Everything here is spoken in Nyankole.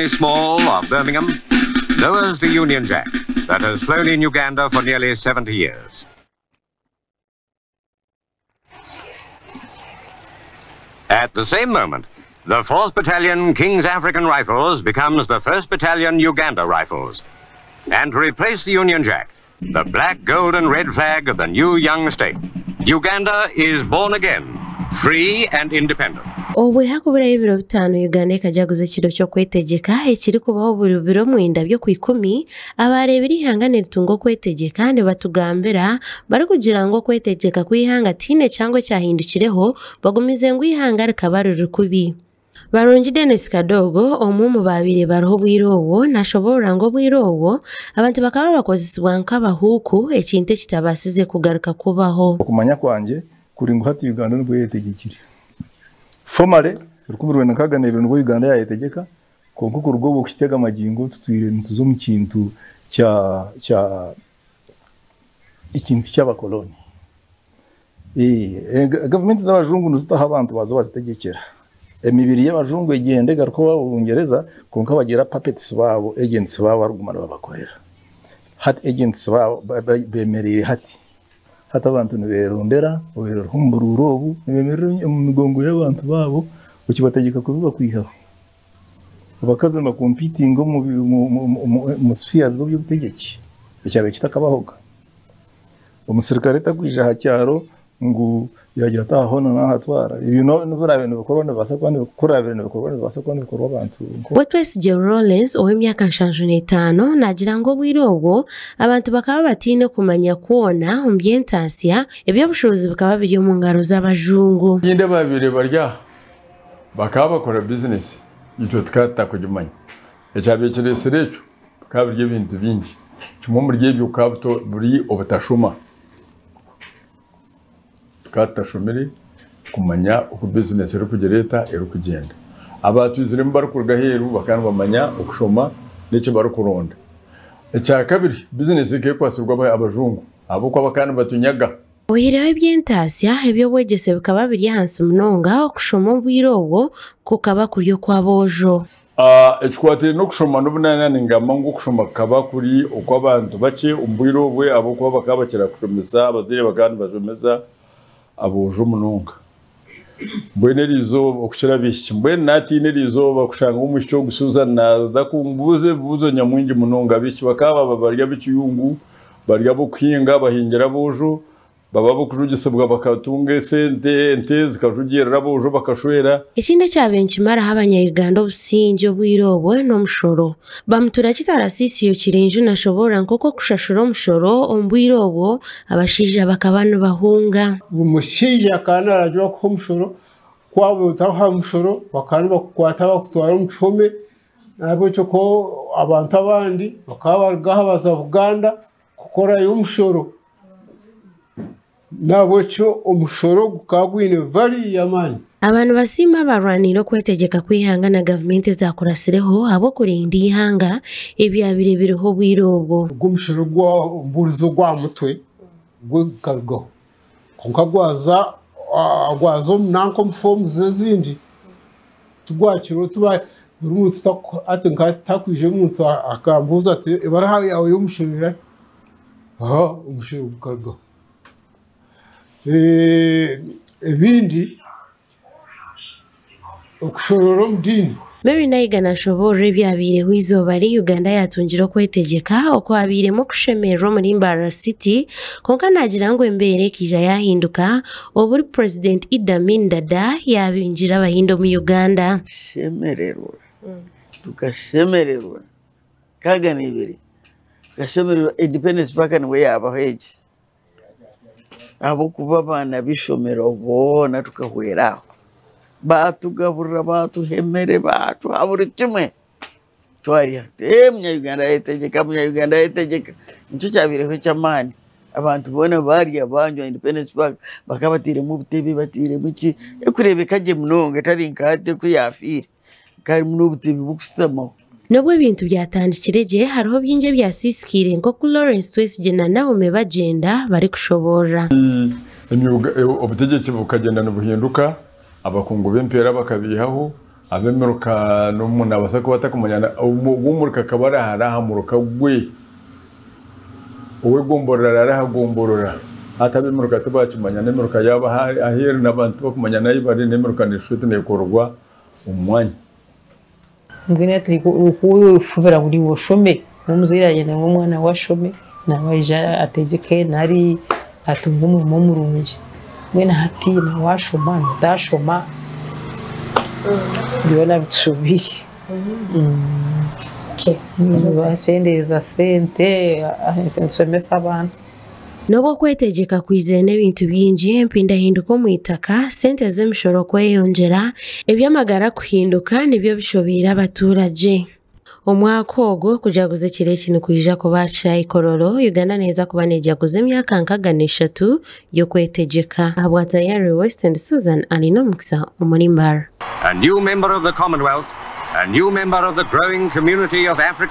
Sidney Small of Birmingham lowers the Union Jack that has flown in Uganda for nearly 70 years. At the same moment, the 4th Battalion King's African Rifles becomes the 1st Battalion Uganda Rifles. And to replace the Union Jack, the black, gold and red flag of the new young state. Uganda is born again, free and independent. Obwe hakuburayo ebiro 5 Uganda ekajaguza ekiro ky'okwetegyeka ekirikubaho buri biro 9 by'okwikumi abareebire ihanga niritunga okwetegyeka nibatugambira barikugira ngu okwetegyeka kw'ihanga tihaine kyangwa ekyahindukireho bagumize ngu ihanga rikaba riri kubi. Barungi Denis Kadogo omwe omu baabaire bariho obwire obwo nashoboorora ngu obwire obwo abantu bakaba bakozesibwa nk'abahuuku ekintu ekitabaasize kugaruka kubaho. Okumanya kwangye kuri ngu hati Uganda nibwo yetegekire. Formally, 1962 nibwo Uganda yayetegeka, kwonka okuruga obwo kukitega amagingo tutwire nituza omu kintu kya ekintu ky'abakoloni. Gavumenti z'abajungu nizitaho abantu baza bazitegekera. Emibiri y'abajungu egyenda egaruka owa Bungereza, kwonka bagira puppets baabo, agents baabo barikuguma nibabakorera. Hati agents baabo bemereire hati. Hati abantu niberondera, oberera omu buruuru obu, nibemerera omu migongo y'abantu baabo, okibategeka kubi bakwihaho. Abakazi nibakompitinga omu spheres z'eby'obutegyeki, ekyabaire kitakabahoga. Omusirikare takwija aha kyaro ngu yagira ati aha hoona nahatwara. Ebyo n'oburabe nibikorwa nibibaasa kuba nibikorwa nibibaasa kuba nibikorwa abantu. We Twesigye Lawrence ow'emyaka 75 naagira ngu obwire obwo abantu bakaba bataine kumanya kwona omu by'entaasya, eby'obushuubuzi bikaba biri omu ngaro z'abajungu. Nyine babiri barya bakaba bakora bizinesi itwe tukaba tutakugimanya. Ekyabaire kireetsire ekyo bikaba biri ebintu bingi. Kimwe omuri ebyo bukaba buri obutashoma. Tukaba tutashomire kumanya oku bizinesi erikugira eta erikugyenda. Abatwiziremu barikuruga aheeru bakaba nibamanya okushoma n'eki barikuronda. Ekya kabiri bizinesi ekekwatsirwe abajungu ahabw'okuba bakaba nibatunyaga. Oyihireho eby'entaasya, eby'obwegyese bikaba biri ahansi munonga, okushoma obwire obwo kukaba kuri okw'aboojo. Ekikwatiraine n'okushoma n'obu ningamba ngu okushoma kukaba kuri okw'abantu bakye omu bwire obwe ahabw'okuba bakaba bakira kushomesa, abazaire bakaba nibashomesa aboojo munonga. Mbwenu eriizooba okukira abaishiki, mbwenu naatiina eriizooba kushanga omwishiki ogu Susan naaza kumbuuza ebibuuzo nyamwingi munonga. Abaishiki bakaba baba bari ab'ekiyungu, bari ab'okuhinga, bahingira aboojo, baba ab'okujugisibwa bakatunga esente, ente zikajugirira aboojo bakashwera. Ekindi ekyabaire nikimaraho abanya-Uganda obusingye obwire obwo n'omushoro. Bamutura Kitarasiisiyo Kirinju nashoboorora nk'oku okushashura omushoro omu bwire obwo abashaija bakaba nibahunga. Omushaija akaba naaragiirwa kuha omushoro, kwabuuza kuha omushoro bakaba nibakukwata bakutwara omu kihome, nahabwekyo ko abantu abandi bakaba baruga aha baza Buganda kukorayo omushoro. Nahabwekyo omushoro gukaba gwine value y'amaani. Abantu basiima abarwaniire okwetegyeka kw'ihanga na gavumenti ezakurasireho ahabw'okurinda ihanga ebyabaire biriho obwire obwo. Ogwo omushoro gw'omburizo gwa mutwe gukarugaho. Kwonka gwaza omu nanka omu forms ezindi tigwakiriho tuba buri muntu ati nka takwija omuntu akambuuza ati ebaraha yawe y'omushoro eri? Omushoro gukarugaho. Ebindi okushorora omu diini. Mary Naiga nashoboorora ebyabaireho eizooba ri Uganda yatungire okwetegyeka okwabairemu okushemererwa omuri Mbarara City, kwonka naagira ngu embeera ekaija yahinduka oburi President Idi Amin Dada yabingira abahindi omu Uganda. Shemererwa, tukashemererwa 62, tukashemererwa Independence Park nibwo yabaho egi. Ahabw'okuba abaana b'eishomero boona tukahwera aho. Batugaburira, batuha emere, batuha buri kimwe. Twarya. Munya-Uganda ayetegeka, Munya-Uganda ayetegeka. Nikyo kyabaireho eky'amaani. Abantu boona barya banywa Independence Park bakaba batairemu obutebe, batairemu ki. Ekureebeka gye munonga etari nka hati oku yaafiire. Karimu n'obutebe bw'okushutamaho. N'obu ebintu byatandikire gye, hariho bingi ebyasiisikaire nk'oku Lawrence Twesigye na Naomi Bagyenda barikushoboorora. Obutegyeki bukagenda nibuhinduka, abakungu b'empeera bakabiihaho, Ab'emiruka n'omu naabaasa kuba atakumanya ow'omuruka akaba ari ahari aha muruka gwe, ow'egomborora ari aha gomborora. Hati ab'emiruka tibakimanya n'emiruka yaabo ahu eri n'abantu tibakumanya n'ahu bari n'emiruka neeshusha oti neekorwa omu mwanya. Mbwenu hati okufubira buri iwe oshome, n'omuzaire arenda ngu omwana we ashome nawe aije ategyeke nari atunge omurimo murungi. Mbwenu hati nawe ashoma n'otashoma byona bitushobeire. Nibakyendeeza sente nitushomesa abaana. N'obu okwetegyeka kwizire n'ebintu bingi, empindahinduka omu itaka, sente z'emishoro kweyongyera, eby'amagara kuhinduka nibyo bishobeire abaturage. Omwaka ogu okujaguza ekiro eki nikwija kuba Kyayikororo, Uganda neeza kuba neejaguza emyaka 63 y'okwetegyeka. Ahabwa Tayari West and Susan Alinomukisa omuri Mbarara. A new member of the Commonwealth, a new member of the growing community of African.